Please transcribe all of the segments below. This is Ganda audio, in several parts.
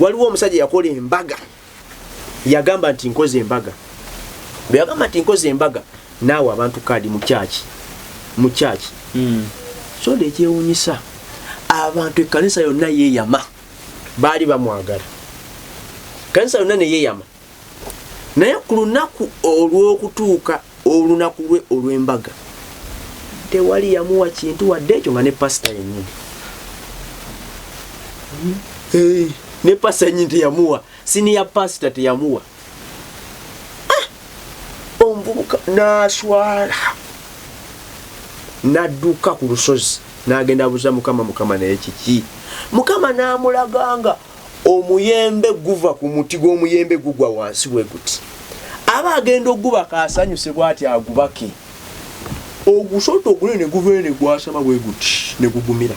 Waliwo omusajja yakola embaga, yagamba nti nkoze embaga. Bwe yagamba nti nkoze embaga, naawe abantu kaadi mu kyaki, mu kyaki. So ekyewunyisa, abantu ekkanisa yonna yeeyama, baali bamwagala, kanisa yonna neyeyama. Naye ku lunaku olw'okutuuka olunaku lwe olw'embaga, tewali yamuwa kintu wadde ekyo, nga ne pasita yennyini. Ne pasita yennyini teyamuwa, senior pasita teyamuwa. Ah! Omuvubuka n'aswala, n'adduka ku lusozi, n'agenda abuuza Mukama, "Mukama, naye kiki?" Mukama n'amulaganga omuyembe guva ku muti gw'omuyembe, gugwa wansi bwe guti. Aba agenda ogubaka, asanyuse bwati agubake, ogusota ogunene ne guvayo ne gwasama bwe guti ne gugumira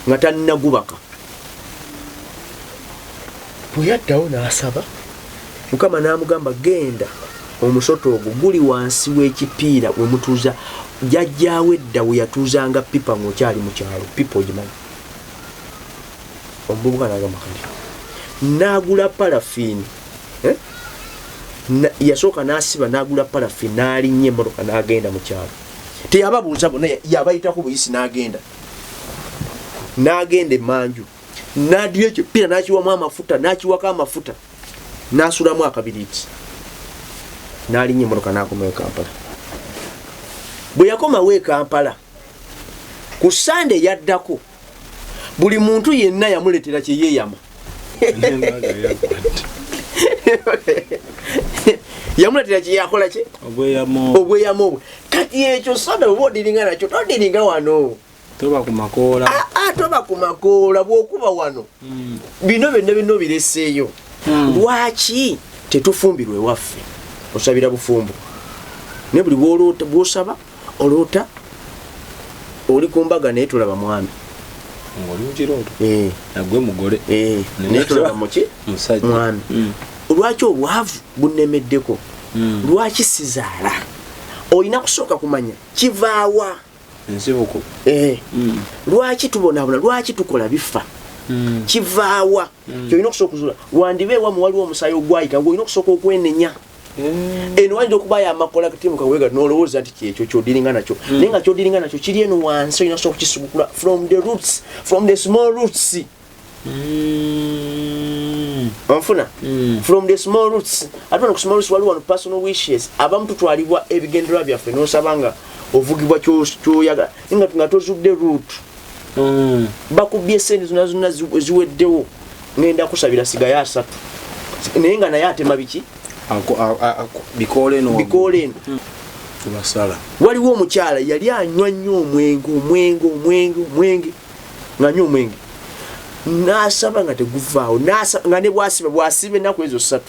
nga tannagubaka. Bwe yaddawo n'asaba Mukama, n'amugamba, "Genda, omusota ogwo guli wansi w'ekipiira we mutuuza jjajjaawe edda we yatuuzanga pipa ng'okyali mu kyalo. Pipa ogimanyi?" Omuvubuka n'agamba, "Kale." N'agula parafiini, eh? Yasooka n'asiba, n'agula parafiini, n'alinnya emmotoka n'agenda mu kyalo. Teyababuuza bonna, yabayitako buyisi n'agenda. N'agenda emanju, n'adira ekipiira, n'akiwamu amafuta, n'akiwako amafuta, n'asulamu akabiriiti, n'alinnya emmotoka n'akomawo e Kampala. Bwe yakomawo e Kampala ku Sande yaddako, buli muntu yenna yamuleetera kye yeeyama. N'embaga yakwata. Yamuleetera kye yakola ki? Obweyamo. Obweyamo bwe. Kati ekyo soda oba odiringa nakyo, todiringa wano. Toba ku makoola. Aa, toba ku makoola. Bw'okuba wano, bino byonna bino bireseeyo. Lwaki tetufumbirwa ewaffe? Osabira bufumbo, naye buli bw'oloota, bw'osaba oloota oli ku mbaga, naye tolaba mwami. Ng'oli mu kirooto. Eh. Nagwe mugole. Eh, naye tolaba muki? Musajja. Mwami. Lwaki obwavu bunnemeddeko? Lwaki sizaala? Olina kusooka kumanya kivaawa. Ensibuko. Eh. Lwaki tubonaabona? Lwaki tukola bifa? Kivaawa? Kyolina okusooka okuzula. Wandiba ewamu waliwo omusaayi ogwayika, ngaolina okusooka okwenenya. Eno wayinza okubayo amakola katimuka wega, nolowooza nti kyekyo kyodiringa nakyo, naye nga kyodiringa nakyo kiri eno wansi. Olina kusooka okukisubukula from the roots, from the small roots. Onfuna? From the small roots. Ate wano ku small roots waliwo wano personal wishes. Abamu tutwalibwa ebigendererwa byaffe, nosaba nga ovugibwa kyoyagala, naye nga tozudde root. Bakubye sente zonna zonna, ziweddewo, ngenda kusabira sigayo 30, naye nga naye atema biki? Bikoola eno. Bikoola eno. Tubasala. Waliwo omukyala yali anywa nnyo omwenge, omwenge, omwenge, omwenge, ng'anywa omwenge, n'asaba nga teguvaawo. Nga ne bwasiba, bwasiba ennaku ezo 3,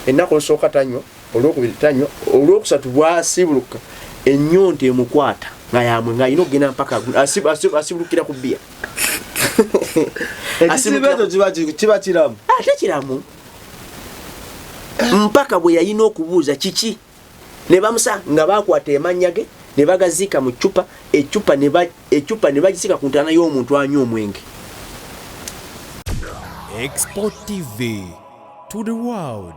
ennaku olusooka tanywa, olwokubiri tanywa, olwokusatu bwasibuluka ennyonta emukwata nga yamwe, ng'alina okugenda mpaka asibulukira ku bbiya. Ekisibo ekyo kiba kiramu. Ate kiramu, mpaka bwe yalina okubuuza kiki, ne bamusa nga bakwata emannya ge ne bagaziika mu ccupa, eccupa ne eccupa ne bagisiika ku ntaana y'omuntu anywa omwenge. Export TV to the world.